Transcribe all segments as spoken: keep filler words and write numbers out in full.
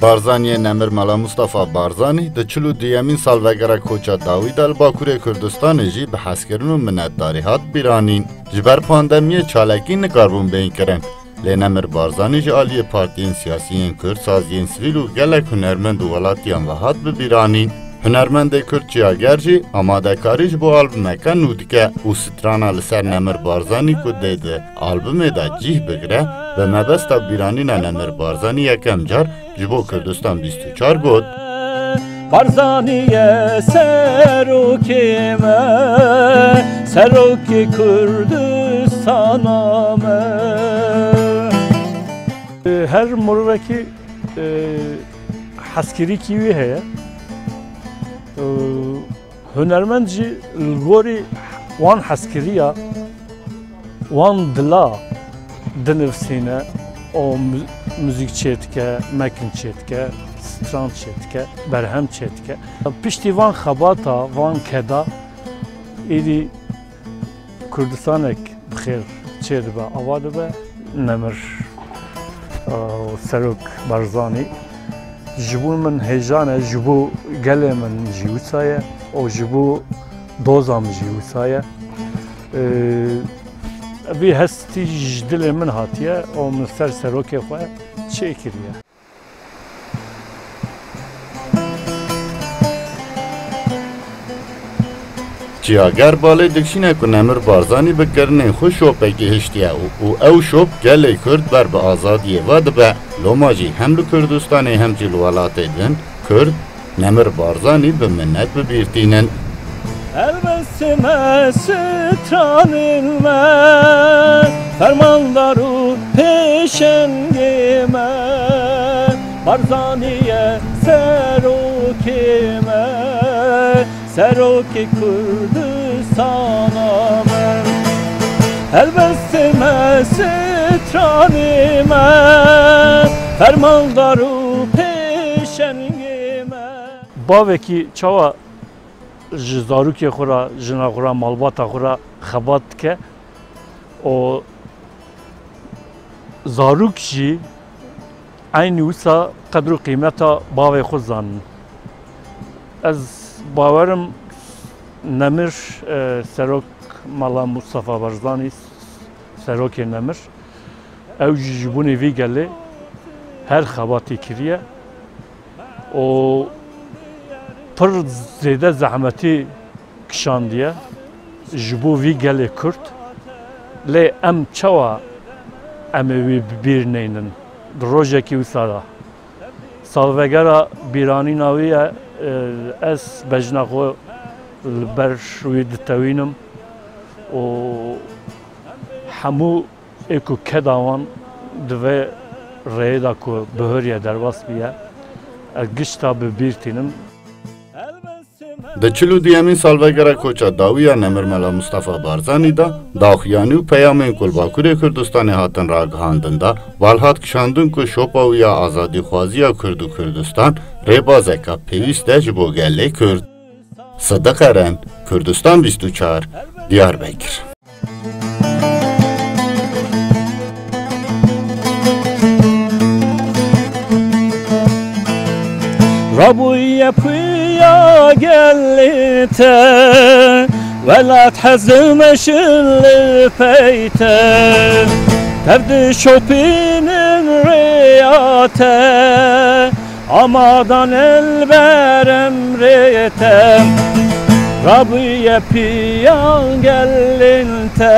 Barzaniyê Nemir Mela Mustafa Barzanî di çil û duyemîn salvegera koça dawî de li Bakurê Kurdistanê jî bi hezkirin û minetdarî hat bîranîn. Ji ber pandemiyê çalakî nikarbûn bên kirin. Lê Nemir Barzanî ji aliyê partiyên siyasî yên Kurd, saziyên sivîl û gelek hunermend û welatiyan ve hat bibîranîn. Hunermendê Kurd Çiyager jî amadekarî ji bo albumeke nû dike û strana li ser Nemir Barzanî ku dê di albumê de cîh bigire, bi mebesta bîranîna Nemir Barzanî yekem car ji bo Kurdistan bîst û çar got. Barzanî ye serokê me, serokê Kurdistana me. Her mirovekî, e, hezkirîkî wî heye. E, hunermend jî li gorî wan hezkiriya, wan dila dinivsîne, o mu-, muzîk çêdike, mekin çêdike, stran çêdike, berhem çêdike. Piştî van xebata, van keda, êdî Kurdistanek bi xêr çêdibe, ava dibe. Nemir, e, Serok Barzanî ji bo min hêjan e, ji bo gelê min jî wisa ye û ji bo doza min jî wisa ye. E, vî hestî ji dilê min hatiye û min ser serokê xwe çêkiriye. Çiyager balê dikişîne ku Nemir Barzanî bi kirinên xwe şopekî hiştiye û, û ew şop gelê Kurd ber bi azadiyê ve dibe. Loma jî hem li Kurdistanê hem jî li welatê din Kurd Nemir Barzanî bi minet bi bîr tînin. Helbestê me, stranên me, fermandar û pêşengê me, Barzanî ye serokê me, serokê Kurdistana me. Helbestê me, stranê me, fermandar û pêşengê me. Bavekî çawa ji zarokê xwe re, jina xwe re, malbata xwe re xebat dike û zarok jî eynî wisa qedr û qîmeta bavê xwe zanin. Ez bawerim Nemir, e, Serok Mela Mustafa Barzanî, Serokê Nemir, ew jî ji bûnê vî gelê her xebatê kiriye û pir zêde zehmetî kişandiye ji bo vî gelê Kurd. Lê em çawa em ê wî bi bîr neynin? Di rojekî wisa de, salvegera bîranîna wî ye, e, ez bejna xwe li ber wî ditewînim û hemû ê ku keda wan di vê rêyê de ku bihuriye derbas bûye, ez gişta bi bîr tînim. Di çil û duyemîn salvegera koça dawî ya Nemir Mela Mustafa Barzanî de daxuyanî û peyamên ku li Bakurê Kurdistanê hatin ragihandin de, bal hat kişandin ku şopa wî ya azadîxwaziya Kurd û Kurdistan rêbazeke pêwîst e ji bo gelê Kurd. Sidiq Eren, Kurdistan bîst û çar, Diyarbekir. Rabûye piya gelê te, welat hezim şil pey te, tev dişopînin rêya te, amadan el ber emrê te. Rabûye piya gelên te,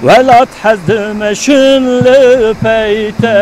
welat hezim şil pey te.